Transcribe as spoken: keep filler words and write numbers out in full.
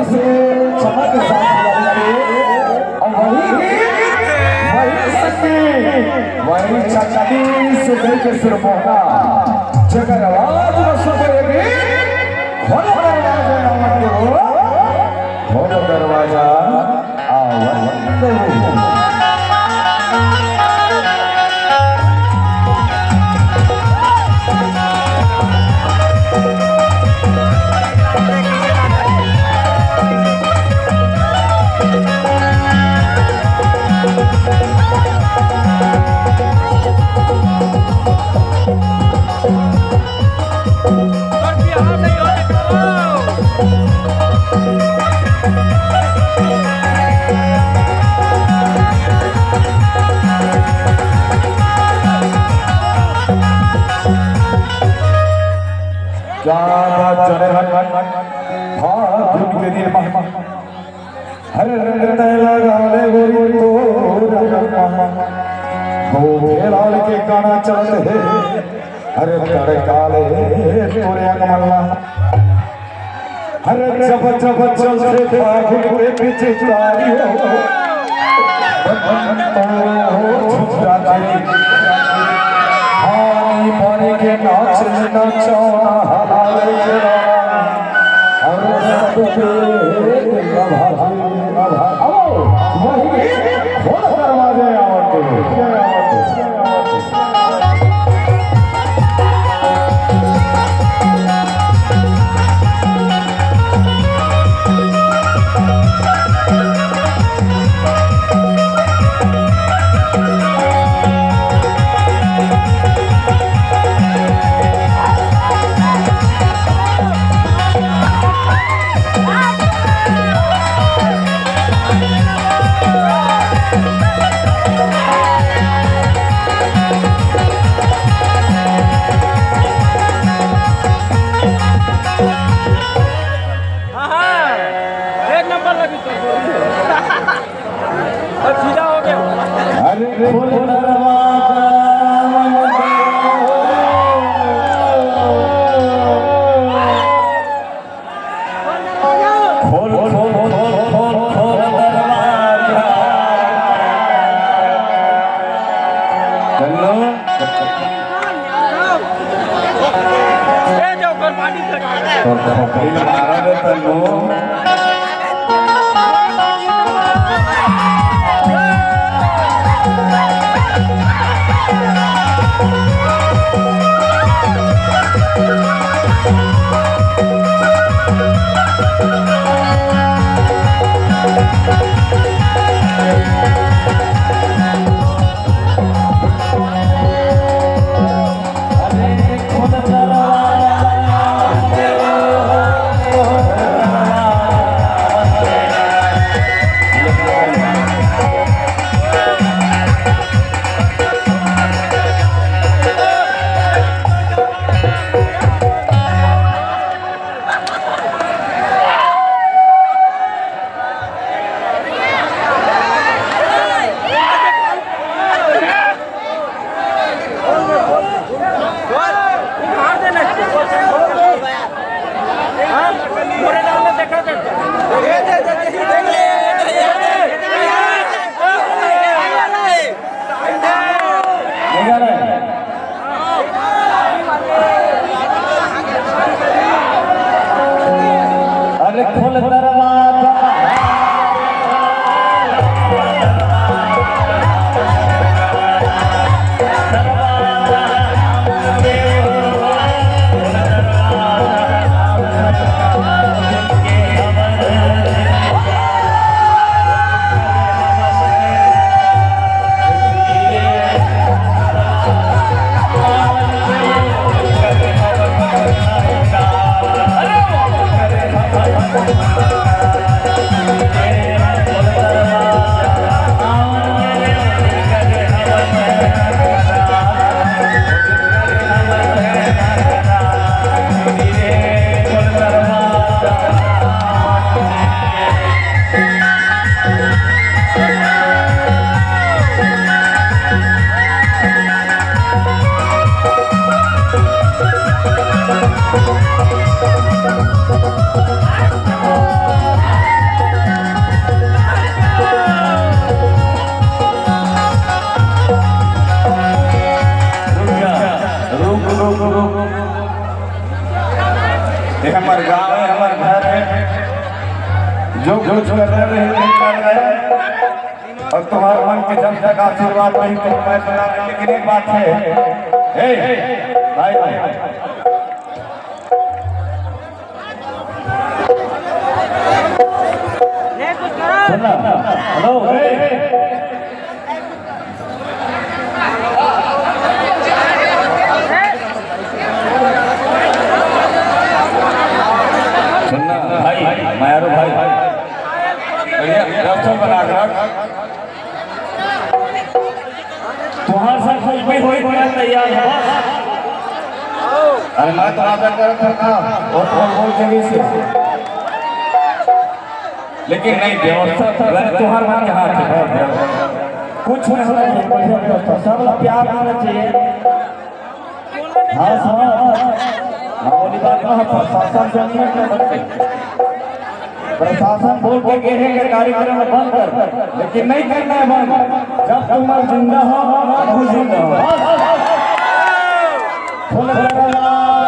से चमक साथ लगे। और वही, वही सन्नी, वही चकनी से गई के सिर मोहना। जकर आवाज में सुन के ये गीत, खोलो दरवाजा, आवन दे वो। खोलो दरवाजा, आवन दे वो। क्या बात, जने भाई। हाँ, धुन के लिए मह-, अरे रंग तय लगा ले गोरी तोर रंग महा। गोपेलाल के गाना चलत हे। अरे तड़का ले तोरे अंग मल्ला। अरे जब जब चलथे फागुन के पिचकारी हो, तो झुमरा के पानी पानी के नाच नचौना हलाल के राम। अरे सब के दिल भाई, भाई, आओ, वही खोल दरवाजे आवत। हाँ, हाँ, एक नंबर लगी तो। अब सीधा हो गया। अरे खोल दरवाजा, खोल, खोल, खोल, खोल, खोल दरवाजा। चलो। ए, जो ऊपर पानी से तो खोपड़ी में मारा रे तन्नू। अरे खोल दरवाजा। गाँव है, हमार घर है, जो कुछ कर रहे हैं, नहीं कर रहे हैं। और तुम्हारे मन के जब तक आशीर्वाद नहीं, तो मैं तुम्हारे, लेकिन एक बात है, ए, भाई, भाई, सुन ना, हेलो, ए, सुन ना भाई, मायारू भाई, बढ़िया दर्शन बना कर रख। तुम्हारे साथ कुछ भी होई, मैं तैयार हूँ। अरे, मैं तो आदर करत हूँ ना, और बोल बोल के भी से। लेकिन नहीं, व्यवस्था तो है, तुम्हारे मन के हाथ है। कुछ नहीं होना चाहिए, बढ़िया व्यवस्था, सब लोग प्यार देना चाहिए। हाँ, सुनो। हाँ, बोली बात ना, प्रशासन से नहीं करना चाहिए। प्रशासन बोल के कहे कि कार्यक्रम बंद कर, लेकिन नहीं करना है बंद। जब तुम जिंदा हो, हम जिंदा हो। फुल प्रणाम।